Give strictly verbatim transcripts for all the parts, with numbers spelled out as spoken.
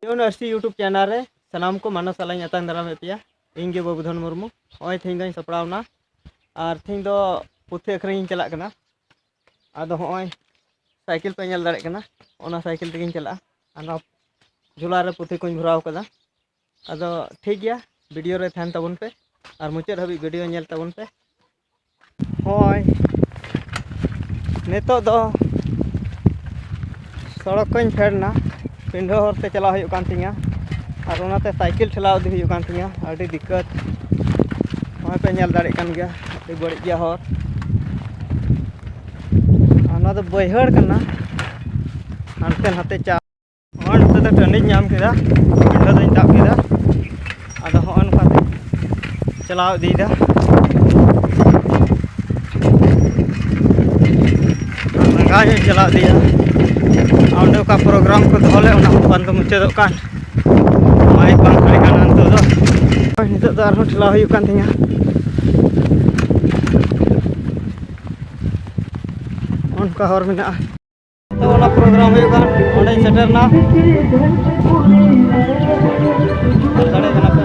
University YouTube channel ᱨᱮ ᱥᱟᱱᱟᱢ ᱠᱚ ᱢᱟᱱᱚᱛ ᱥᱟᱞᱟᱜ ᱤᱧ ᱟᱛᱟᱝ ᱫᱟᱨᱟᱢᱮᱫ ᱯᱮᱭᱟ᱾ ᱤᱧ ᱜᱮ ᱵᱟᱹᱵᱩᱫᱷᱚᱱ ᱢᱩᱨᱢᱩ᱾ ᱱᱚᱜᱼᱚᱭ ᱛᱮᱦᱮᱧ ᱫᱚᱧ ᱥᱟᱯᱲᱟᱣ ᱮᱱᱟ ᱟᱨ ᱛᱮᱦᱮᱧ ᱫᱚ ᱯᱩᱛᱷᱤ ᱟᱹᱠᱷᱨᱤᱧ ᱤᱧ ᱪᱟᱞᱟᱜ ᱠᱟᱱᱟ᱾ ᱟᱫᱚ ᱦᱚᱸᱜᱼᱚᱭ ᱥᱟᱭᱠᱮᱞ ᱯᱮ ᱧᱮᱞ ᱫᱟᱲᱮᱭᱟᱜ ᱠᱟᱱᱟ, ᱚᱱᱟ ᱥᱟᱭᱠᱮᱞ ᱛᱮᱜᱮᱧ ᱪᱟᱞᱟᱜᱼᱟ᱾ ᱟᱨ ᱱᱚᱣᱟ ᱡᱷᱚᱞᱟ ᱨᱮ ᱯᱩᱛᱷᱤ ᱠᱚᱧ ᱵᱷᱚᱨᱟᱣ ᱠᱟᱫᱟ᱾ ᱟᱫᱚ ᱴᱷᱤᱠ ᱜᱮᱭᱟ, ᱵᱷᱤᱰᱤᱭᱳ ᱨᱮ ᱛᱟᱦᱮᱱ ᱛᱟᱵᱚᱱ ᱯᱮ ᱟᱨ ᱢᱩᱪᱟᱹᱫ ᱦᱟᱹᱵᱤᱡ ᱵᱷᱤᱰᱤᱭᱳ ᱧᱮᱞ ᱛᱟᱵᱚᱱ ᱯᱮ᱾ ᱦᱳᱭ, ᱱᱤᱛᱚᱜ ᱫᱚ ᱥᱚᱲᱚᱠ ᱠᱚᱧ ᱯᱷᱮᱰ ᱮᱱᱟ, ᱯᱤᱸᱰᱷᱟᱹ ᱦᱚᱨ ᱛᱮ ᱪᱟᱞᱟᱣ ᱦᱩᱭᱩᱜ ᱠᱟᱱ ᱛᱤᱧᱟᱹ ᱟᱨ ᱚᱱᱟᱛᱮ ᱥᱟᱭᱠᱮᱞ ᱴᱷᱮᱞᱟᱣ ᱤᱫᱤ ᱦᱩᱭᱩᱜ ᱠᱟᱱ ᱛᱤᱧᱟᱹ, ᱟᱹᱰᱤ ᱫᱤᱠᱠᱟᱛ᱾ ᱱᱚᱜᱼᱚᱭ ᱯᱮ ᱧᱮᱞ ᱫᱟᱲᱮᱭᱟᱜ ᱠᱟᱱ ᱜᱮᱭᱟ, ᱟᱹᱰᱤ ᱵᱟᱹᱲᱤᱡ ᱜᱮᱭᱟ ᱦᱚᱨ᱾ ᱟᱨ ᱱᱚᱣᱟ ᱫᱚ ᱵᱟᱹᱭᱦᱟᱹᱲ ᱠᱟᱱᱟ, ᱦᱟᱱᱛᱮ ᱱᱟᱛᱮ ᱪᱟ ᱱᱚᱜᱼᱚᱭ ᱱᱚᱛᱮ ᱫᱚ ᱴᱟᱺᱰᱤᱧ ᱧᱟᱢ ᱠᱮᱫᱟ, ᱯᱤᱸᱰᱷᱟᱹ ᱫᱚᱧ ᱛᱟᱵ ᱠᱮᱫᱟ᱾ ᱟᱫᱚ ᱦᱚᱸᱜᱼᱚᱭ ᱱᱚᱝᱠᱟ ᱛᱮ ᱪᱟᱞᱟᱣ ᱤᱫᱤᱭᱮᱫᱟ, ᱞᱟᱸᱜᱟ ᱧᱚᱜ ᱪᱟᱞᱟᱣ ᱤᱫᱤᱭᱟ᱾ ᱟᱨ ᱚᱸᱰᱮ ᱚᱠᱟ ᱯᱨᱳᱜᱨᱟᱢ ᱠᱚ ᱫᱚᱦᱚ ᱞᱮᱫ, ᱚᱱᱟ ᱦᱚᱸ ᱵᱟᱝ ᱫᱚ ᱢᱩᱪᱟᱹᱫᱚᱜ ᱠᱟᱱ, ᱢᱟᱭᱤᱠ ᱵᱟᱝ ᱥᱟᱰᱮ ᱠᱟᱱᱟ ᱱᱤᱛᱚᱜ ᱫᱚ᱾ ᱱᱤᱛᱚᱜ ᱫᱚ ᱟᱨᱦᱚᱸ ᱴᱷᱮᱞᱟᱣ ᱦᱩᱭᱩᱜ ᱠᱟᱱ ᱛᱤᱧᱟᱹ᱾ ᱚᱱᱠᱟ ᱦᱚᱨ ᱢᱮᱱᱟᱜᱼᱟ᱾ ᱛᱚ, ᱚᱱᱟ ᱯᱨᱳᱜᱨᱟᱢ ᱦᱩᱭᱩᱜ ᱠᱟᱱ, ᱚᱸᱰᱮᱧ ᱥᱮᱴᱮᱨ ᱮᱱᱟ᱾ ᱧᱮᱞ ᱫᱟᱲᱮᱭᱟᱜ ᱠᱟᱱᱟ ᱯᱮ᱾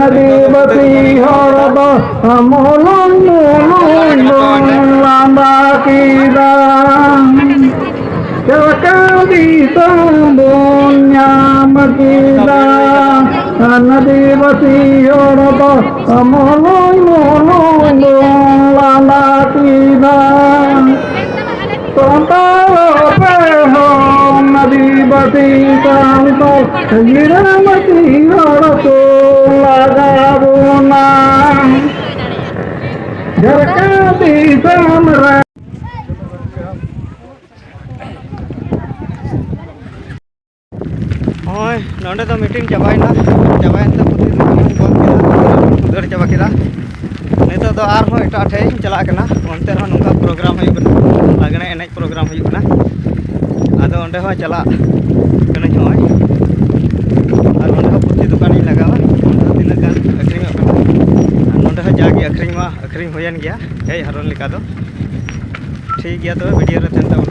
ᱟᱹᱫᱤᱵᱟᱹᱥᱤ ᱦᱚᱲ ᱫᱚ ᱢᱚᱞᱚᱝ ᱢᱚᱞᱚᱝ ᱵᱚᱱ ᱞᱟᱸᱫᱟ ᱠᱮᱫᱟ᱾ ᱪᱟᱠᱟ ᱫᱤᱥᱚᱢ ᱵᱚᱱ ᱧᱟᱢ ᱠᱮᱫᱟ᱾ ᱟᱹᱫᱤᱵᱟᱹᱥᱤ ᱦᱚᱲ ᱫᱚ ᱢᱚᱞᱚᱝ ᱢᱚᱞᱚᱝ ᱵᱚᱱ ᱞᱟᱸᱫᱟ ᱠᱮᱫᱟ᱾ ᱥᱟᱱᱛᱟᱲ ᱟᱯᱮ ᱦᱚᱸ ᱟᱹᱫᱤᱵᱟᱹᱥᱤ ᱥᱟᱱᱛᱟᱲ ᱜᱤᱨᱟᱹᱵᱟᱹᱥᱤ ᱦᱚᱲ ᱠᱚ ᱞᱟᱜᱟ ᱵᱚᱱᱟ᱾ ᱡᱷᱟᱲᱠᱷᱚᱸᱰ ᱫᱤᱥᱚᱢ ᱨᱮ ᱱᱚᱜᱼᱚᱭ ᱱᱚᱰᱮ ᱫᱚ ᱢᱤᱴᱤᱝ ᱪᱟᱵᱟᱭᱮᱱᱟ᱾ ᱪᱟᱵᱟᱭᱮᱱ ᱛᱮ ᱯᱩᱛᱷᱤ ᱫᱚᱠᱟᱱ ᱦᱚᱸᱧ ᱵᱚᱱᱫ ᱠᱮᱫᱟ, ᱫᱟᱹᱲ ᱪᱟᱵᱟ ᱠᱮᱫᱟ᱾ ᱱᱤᱛᱚᱜ ᱫᱚ ᱟᱨᱦᱚᱸ ᱮᱴᱟᱜ ᱴᱷᱮᱡ ᱤᱧ ᱪᱟᱞᱟᱜ ᱠᱟᱱᱟ᱾ ᱚᱱᱛᱮ ᱨᱮᱦᱚᱸ ᱱᱚᱝᱠᱟ ᱯᱨᱳᱜᱨᱟᱢ ᱦᱩᱭᱩᱜ ᱠᱟᱱᱟ, ᱞᱟᱜᱽᱬᱮ ᱮᱱᱮᱡ ᱯᱨᱳᱜᱨᱟᱢ ᱦᱩᱭᱩᱜ ᱠᱟᱱᱟ᱾ ᱟᱫᱚ ᱚᱸᱰᱮ ᱦᱚᱸ ᱪᱟᱞᱟᱜ ᱠᱟᱹᱱᱟᱹᱧ ᱱᱚᱜᱼᱚᱭ᱾ ᱟᱨ ᱚᱸᱰᱮ ᱦᱚᱸ ᱯᱩᱛᱷᱤ ᱫᱚᱠᱟᱱᱤᱧ ᱞᱟᱜᱟᱣᱟ᱾ ᱚᱸᱰᱮ ᱦᱚᱸ ᱛᱤᱱᱟᱹᱜ ᱜᱟᱱ ᱟᱹᱠᱷᱨᱤᱧᱚᱜ ᱠᱟᱱᱟ, ᱟᱨ ᱱᱚᱸᱰᱮ ᱦᱚᱸ ᱡᱟᱜᱮ ᱟᱹᱠᱷᱨᱤᱧ ᱢᱟ ᱟᱹᱠᱷᱨᱤᱧ ᱦᱩᱭᱮᱱ ᱜᱮᱭᱟ, ᱦᱮᱡ ᱦᱟᱨᱚᱱ ᱞᱮᱠᱟ ᱫᱚ᱾ ᱴᱷᱤᱠ ᱜᱮᱭᱟ, ᱛᱚᱵᱮ ᱵᱷᱤᱰᱤᱭᱳ ᱨᱮ ᱛᱟᱦᱮᱱ ᱛᱟᱵᱚᱱ᱾